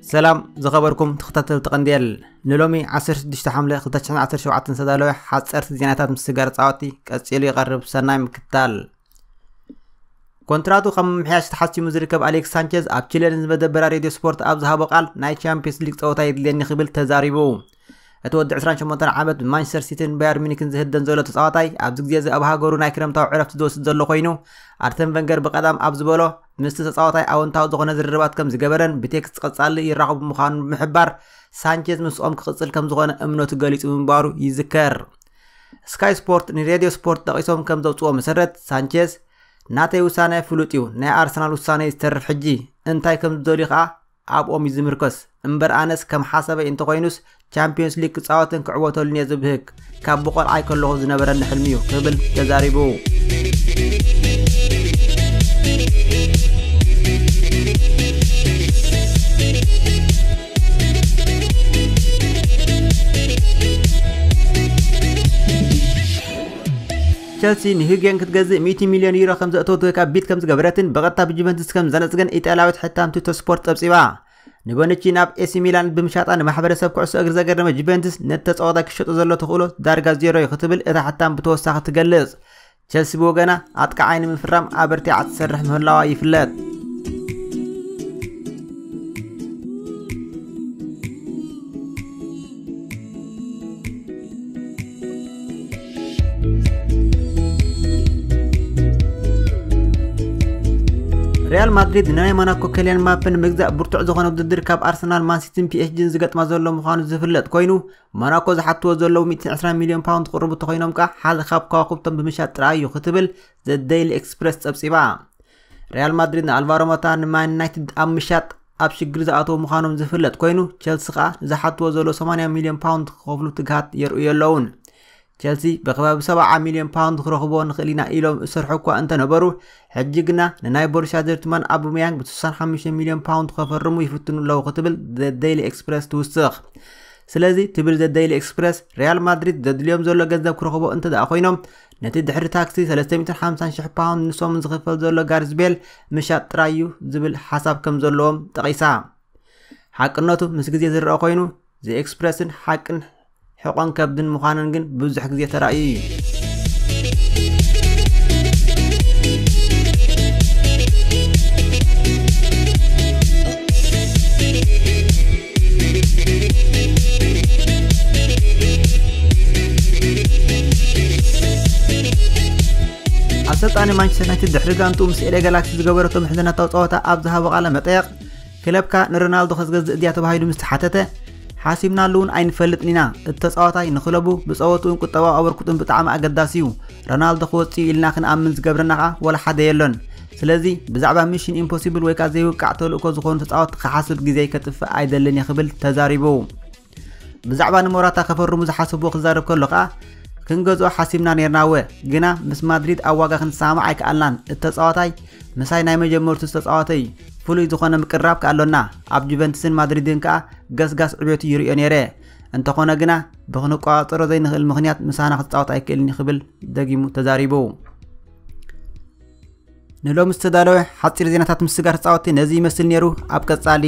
ሰላም ዝኸበርኩም ተኸታተልቲ ቀንዴል፣ ንሎሚ ዓሰርተ ሽዱሽተ ሓምለ ክልተ ሽሕን ዓሰርተ ሸውዓተን ዝተዳለወ ሓፀርቲ ዜናታት ምስጋር ፃወቲ ቀፂሉ ይቐርብ። ሰናይ ምክታል። ኮንትራቱ ካብ ምምሕያሽ ተሓሲሙ ዝርከብ ኣሌክስ ሳንቼዝ ኣብ ቺለ ንዝመደበራ ሬድዮ ስፖርት ኣብ ዝሃቦ ቃል፣ ናይ ቻምፒየንስ ሊግ ፀወታ የድልየኒ ክብል ተዛሪቡ። እቲ ወዲ ዕስራን ሸሞንተን ዓመት ብማንቸስተር ሲቲን ባየር ሚኒክን ዝህደን ዘሎ ተፃዋታይ፣ ኣብዚ ግዜ እዚ ኣብ ሃገሩ ናይ ክረምታዊ ዕረፍቲ ዝወስድ ዘሎ ኮይኑ፣ ኣርሰን ቨንገር ብቐዳም ኣብ ዝበሎ፣ ምስቲ ተፃዋታይ ኣወንታዊ ዝኾነ ዝርርባት ከም ዝገበረን ብቴክስት ቀፃሊ ይራኸቡ ምዃኑ ብምሕባር፣ ሳንቼዝ ምስኦም ክቕፅል ከም ዝኾነ እምነቱ ገሊፁ ምንባሩ ይዝከር። ስካይ ስፖርት ንሬድዮ ስፖርት ጠቒሶም ከም ዘውፅዎ መሰረት፣ ሳንቼዝ፣ ናተይ ውሳነ ፍሉጥ እዩ፣ ናይ ኣርሰናል ውሳነ ይስተርፍ። ሕጂ እንታይ ከም ዝደልዩ ከዓ ኣብኦም እዩ ዝምርኮስ። እምበር ኣነስ ከም ሓሳበይ እንተኾይኑስ፣ ቻምፒዮንስ ሊግ ክፃወትን ክዕወተሉን እየ ዝብህግ። ካብ ብቆልዓይ ከለኹ ዝነበረኒ ሕልሚ እዩ ክብል ተዛሪቡ። ቸልሲ ንሂጌን ክትገዝእ ሚእቲ ሚልዮን ዩሮ ከም ዘእተወት ወይ ከዓ ቢድ ከም ዝገበረትን ብቐጥታ ብጁቨንትስ ከም ዘነጽገን ኢጣልያዊት ሕታም ቱቶ ስፖርት ጸብጺባ። ንቦኑቺ ናብ ኤሲ ሚላን ብምሻጣ ንማሕበረሰብ ኩዕሶ እግሪ ዘገረመ ጁቨንትስ፣ ነቲ ተጻዋታይ ክሸጦ ዘሎ ተኽእሎ ዳርጋ ዜሮ እዩ ክትብል እታ ሕታም ብተወሳኺ ትገልጽ። ቸልሲ ብወገና፣ ኣጥቃዓይ ንምፍራም ኣበርቲዓ ትሰርሕ ምህላዋ ይፍለጥ። ሪያል ማድሪድ ንናይ ሞናኮ ኬልያን ምባፔ ንምግዛእ ብርቱዕ ዝኾነ ውድድር ካብ ኣርሰናል፣ ማንሲቲን ፒኤስጂን ዝገጥማ ዘሎ ምዃኑ ዝፍለጥ ኮይኑ፣ ሞናኮ ዝሓትዎ ዘለዉ ሚእትን ዕስራን ሚልዮን ፓውንድ ክቕርቡ እንተኾይኖም ከኣ፣ ሓደ ካብ ከዋኽብቶም ብምሻጥ ጥራይ እዩ ክትብል ዘ ዴይሊ ኤክስፕረስ ጸብጺባ። ሪያል ማድሪድ ንኣልቫሮ ሞራታ ንማን ዩናይትድ ኣብ ምሻጥ ኣብ ሽግር ዝኣተዉ ምዃኖም ዝፍለጥ ኮይኑ፣ ቸልሲ ከኣ ንዝሓትዎ ዘለዉ ሰማንያ ሚልዮን ፓውንድ ክኸፍሉ ትግሃት የርእዩ ኣለዉን። ቸልሲ ብከባቢ ሰብዓ ሚልዮን ፓውንድ ክረኽብዎ ንኽእል ኢና ኢሎም ዝሰርሑ እኳ እንተነበሩ፣ ሕጂ ግና ንናይ ቦሩስያ ዶርትማን ኣቡመያንግ ብ ስሳን ሓሙሽተ ሚልዮን ፓውንድ ከፈርሙ ይፍትኑ ኣለዉ ክትብል ዘ ዴይሊ ኤክስፕረስ ትውስኽ። ስለዚ ትብል ዘ ዴይሊ ኤክስፕረስ፣ ሪያል ማድሪድ ዘድልዮም ዘሎ ገንዘብ ክረኽቦ እንተ ደኣ ኮይኖም፣ ነቲ ድሕሪ ታክሲ ሰለስተ ሚእትን ሓምሳን ሽሕ ፓውንድ ንሶምን ዝኽፈል ዘሎ ጋርዝ ቤል ምሻጥ ጥራይ እዩ ዝብል ሓሳብ ከም ዘለዎም ጠቒሳ። ሓቅነቱ ምስ ግዜ ዝረኣ ኮይኑ፣ ዘ ኤክስፕረስን ሓቅን ሕቖን ከብድን ምዃንን ግን ብዙሕ ግዜ ተራእዩ እዩ። ኣሰልጣኒ ማንቸስተር ዩናይትድ ድሕሪ ጋንቱ ምስ ኤልኤ ጋላክሲ ዝገበረቶ ምሕዝነታዊ ጸወታ ኣብ ዝሃቦ ቃለ መጠየቕ፣ ክለብካ ንሮናልዶ ከዝገዝእ ድያ ተባሂሉ ምስ ተሓተተ፣ ሓሲብናሉ እውን ኣይንፈልጥን ኢና። እቲ ተጻዋታይ ንክለቡ ብጸወትኡን ቁጠባዊ ኣበርክቱን ብጣዕሚ ኣገዳሲ እዩ። ሮናልዶ ክወጽእ እዩ ኢልና ክንኣምን ዝገብረና ከኣ ወላ ሓደ የሎን። ስለዚ ብዛዕባ ሚሽን ኢምፖሲብል ወይ ከኣ ዘይውቃዕ ተልእኮ ዝኾኑ ተጻወትቲ ክሓስብ ግዜይ ከጥፍእ ኣይደልን እየ ክብል ተዛሪቡ። ብዛዕባ ንሞራታ ከፈርሙ ዝሓሰብዎ ክዛረብ ከሎ ከኣ፣ ክንገዝኦ ሓሲብና ኔርና እወ፣ ግና ምስ ማድሪድ ኣብ ዋጋ ክንሰማማዕ ኣይከኣልናን። እቲ ተጻዋታይ ምሳይ ናይ መጀመርቱ ዝተጻወተ እዩ። ፍሉይ ዝኾነ ምቅርራብ ከኣ ኣሎና። ኣብ ጁቨንትስን ማድሪድን ከኣ ገስጋስ ዕቤቱ ይርእዮ ኔረ። እንተኾነ ግና ብክንቆጻጸሮ ዘይንኽእል ምኽንያት ምሳና ክጻወት ኣይክእልን እዩ ክብል ደጊሙ ተዛሪቡ። ንሎሚ ዝተዳለወ ሓጺር ዜናታት ምስጋር ተጻወትቲ ነዚ ይመስል ነይሩ። ኣብ ቀጻሊ